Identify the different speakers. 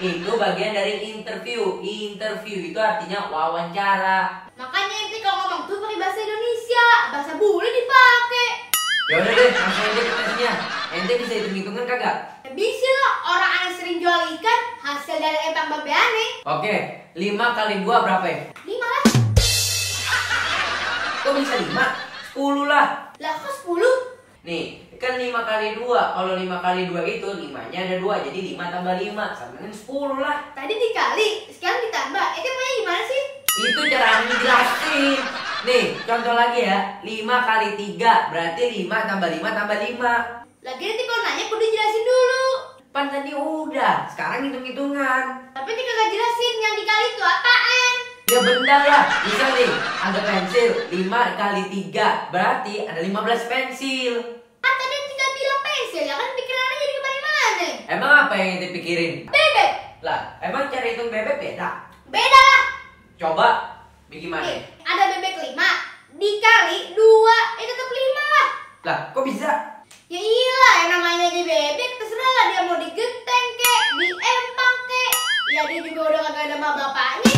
Speaker 1: Itu bagian dari interview. Interview itu artinya wawancara.
Speaker 2: Makanya ente kalau ngomong tuh pakai bahasa Indonesia, bahasa bule dipakai.
Speaker 1: Ya udah deh, langsung aja ke tesnya. Ente bisa hitung-hitungan kagak?
Speaker 2: Ya bisa lah, orang aneh sering jual ikan, hasil dari empang babe aneh.
Speaker 1: Oke, 5 kali 2 berapa ya?
Speaker 2: 5 lah.
Speaker 1: Kok bisa 5? 10 lah.
Speaker 2: Lah kok 10?
Speaker 1: Nih, kan 5 kali 2. Kalau 5 kali 2 itu 5-nya ada 2. Jadi 5 tambah 5 sama dengan 10 lah.
Speaker 2: Tadi dikali, sekarang ditambah. Itu maunya gimana sih?
Speaker 1: Itu cara dijelasin. Nih, contoh lagi ya. 5 kali 3 berarti 5 tambah 5 tambah 5.
Speaker 2: Lagi nanti kalau nanya kudu jelasin dulu.
Speaker 1: Pan tadi udah, sekarang hitung-hitungan.
Speaker 2: Tapi dia kagak jelasin yang dikali itu apaan.
Speaker 1: Ya benar lah, bisa nih. Ada pensil 5 kali 3 berarti ada 15 pensil.
Speaker 2: Ah tadi tinggal bilang pensil ya kan pikirannya jadi kemana-mana.
Speaker 1: Emang apa yang dipikirin?
Speaker 2: Bebek.
Speaker 1: Lah, emang cara hitung bebek beda?
Speaker 2: Beda lah.
Speaker 1: Coba, bagaimana?
Speaker 2: Nih, ada bebek 5 dikali 2 itu tetap 5 lah.
Speaker 1: Lah, kok bisa?
Speaker 2: Ya iyalah, yang namanya di bebek terserah lah dia mau digenteng kek, diempang kek. Ya dia juga udah kagak ada sama bapaknya.